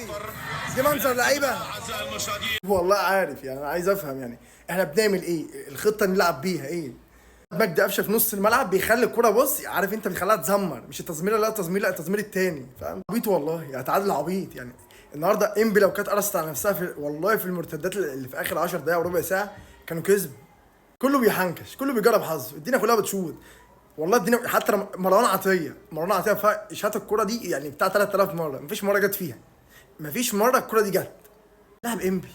اخي، دي منظر لعيبة والله. عارف يعني انا عايز افهم يعني احنا بنعمل ايه؟ الخطة اللي نلعب بيها ايه؟ مجدي قفشه في نص الملعب بيخلي الكرة، بص عارف انت، بيخليها تزمر، مش التزميره، لا التزمير، لا التزمير التاني، فاهم؟ عبيط والله يعني، تعادل عبيط يعني. النهارده انبي لو كانت قرصت على نفسها في والله في المرتدات اللي في اخر 10 دقائق وربع ساعة كانوا كسبوا. كله بيحنكش، كله بيجرب حظه، الدنيا كلها بتشوط والله الدنيا. حتى مروان عطيه، مروان عطية شاط الكرة دي يعني بتاع 3000 مرة، مفيش مرة جت فيها، مفيش مرة الكرة دي جت. لعب انبي،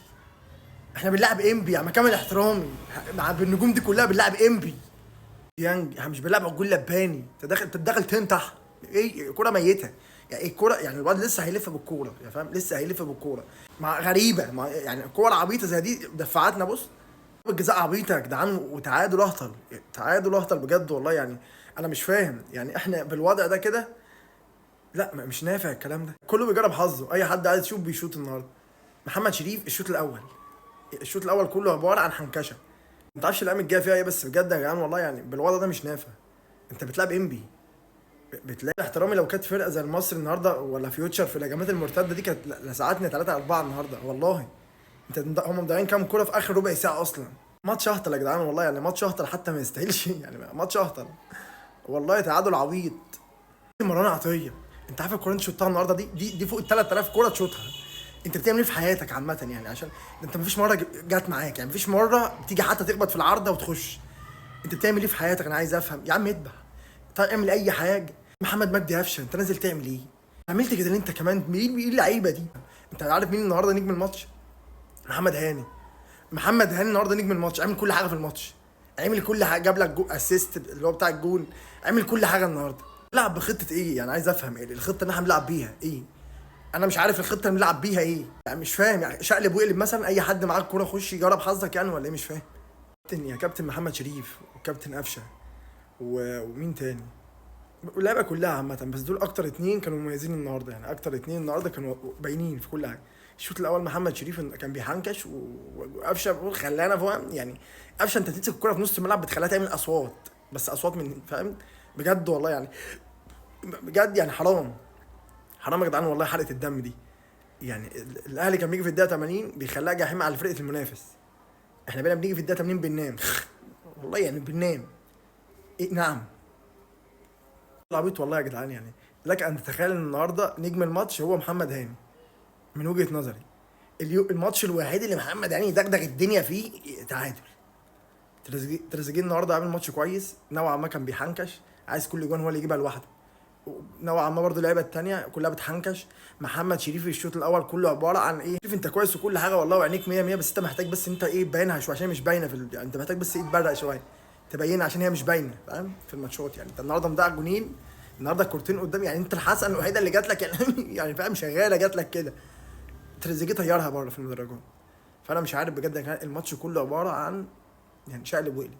احنا بنلعب انبي يعني، مع كامل احترامي مع بالنجوم دي كلها بنلعب انبي ديانج، احنا مش بنلعب عجول لباني. انت داخل، انت داخل تنطح ايه؟ كرة ميته يعني، ايه الكورة يعني؟ الواد لسه هيلف بالكورة يعني، فاهم؟ لسه هيلف بالكورة مع غريبة، مع يعني الكورة العبيطه زي دي دفعتنا. بص الجزاء عبيطه يا جدعان، وتعادل اهطل، تعادل اهطل بجد والله. يعني انا مش فاهم يعني احنا بالوضع ده كده، لا مش نافع الكلام ده. كله بيجرب حظه، اي حد عايز يشوط بيشوط. النهارده محمد شريف الشوط الاول، الشوط الاول كله عبارة عن حنكشه، ما تعرفش الايام الجاية فيها ايه. بس بجد يا جدعان والله يعني بالوضع ده مش نافع. انت بتلعب انبي، بتلاقي احترامي لو كانت فرقه زي المصري النهارده ولا فيوتشر في الهجمات المرتدة دي كانت لسعتنا 3 4 النهارده والله. انت هم مضيعين كام كورة في اخر ربع ساعة اصلا. ماتش اهطل يا جدعان والله يعني، ماتش اهطل حتى ما يستاهلش يعني، ماتش اهطل والله، تعادل عبيط. مروان عطيه، انت عارف الكورة اللي انت شوتها النهارده دي فوق ال 3000 كورة تشوتها. انت بتعمل ايه في حياتك عامة يعني؟ عشان انت مفيش مرة جت معاك يعني، مفيش مرة بتيجي حتى تخبط في العارضة وتخش. انت بتعمل ايه في حياتك؟ انا عايز افهم يا عم. اذبح، طيب اعمل اي حاجة. محمد مجدي قفشه انت نازل تعمل ايه؟ عملت كده ليه انت كمان؟ مين ايه اللعيبة دي؟ انت عارف مين النهارده نجم الماتش؟ محمد هاني. محمد هاني النهارده نجم الماتش، عمل كل حاجة في الماتش، عمل كل حاجة، جاب لك جو assist اللي هو بتاع الجون، عمل كل حاجة النهارده. لعب بخطه ايه يعني؟ عايز افهم ايه الخطة اللي احنا بنلعب بيها ايه؟ انا مش عارف الخطة اللي بنلعب بيها ايه يعني، مش فاهم يعني. شقلب وقلب مثلا، اي حد معاه الكورة خش يجرب حظك يعني ولا ايه؟ مش فاهم. كابتن يا كابتن محمد شريف وكابتن قفشه ومين تاني، اللعيبة كلها عامة، بس دول اكتر اتنين كانوا مميزين النهارده يعني، اكتر اتنين النهارده كانوا باينين في كل حاجة. الشوط الاول محمد شريف كان بيحنكش وقفشه خلانا فاهم يعني. قفشه انت تمسك الكورة في نص الملعب بتخليها تعمل اصوات، بس اصوات من فاهم بجد والله يعني، بجد يعني حرام، حرام يا جدعان والله حرقه الدم دي يعني. الاهلي كان بيجي في الدقيقة 80 بيخليها جحيم على فرقه المنافس، احنا بقينا بنيجي في الدقيقة 80 بننام والله يعني بننام. إيه نعم عبيط والله يا جدعان يعني. لك ان تتخيل ان النهارده نجم الماتش هو محمد هاني من وجهه نظري. الماتش الوحيد اللي محمد هاني دغدغ الدنيا فيه تعادل. تريزيجيه النهارده عامل ماتش كويس نوعا ما، كان بيحنكش، عايز كل جون هو اللي يجيبها لوحده نوعا ما. برضه اللعيبة التانية كلها بتحنكش. محمد شريف في الشوط الاول كله عبارة عن ايه؟ شريف انت كويس وكل حاجة والله وعينيك 100 100، بس انت محتاج بس انت ايه تبينها شوية عشان مش باينة في يعني انت محتاج بس ايه تبرق شوية تبينها عشان هي مش باينة فاهم في الماتشات يعني. انت النهارده مضيع جونين، النهارده كورتين قدام يعني، انت الحسنة الوحيدة اللي جات لك يعني يعني فاهم شغالة جات لك كده، تريزيجيه طيرها بره في المدرجات. فانا مش عارف بجد، كان الماتش كله عبارة عن يعني شقلب وقلب.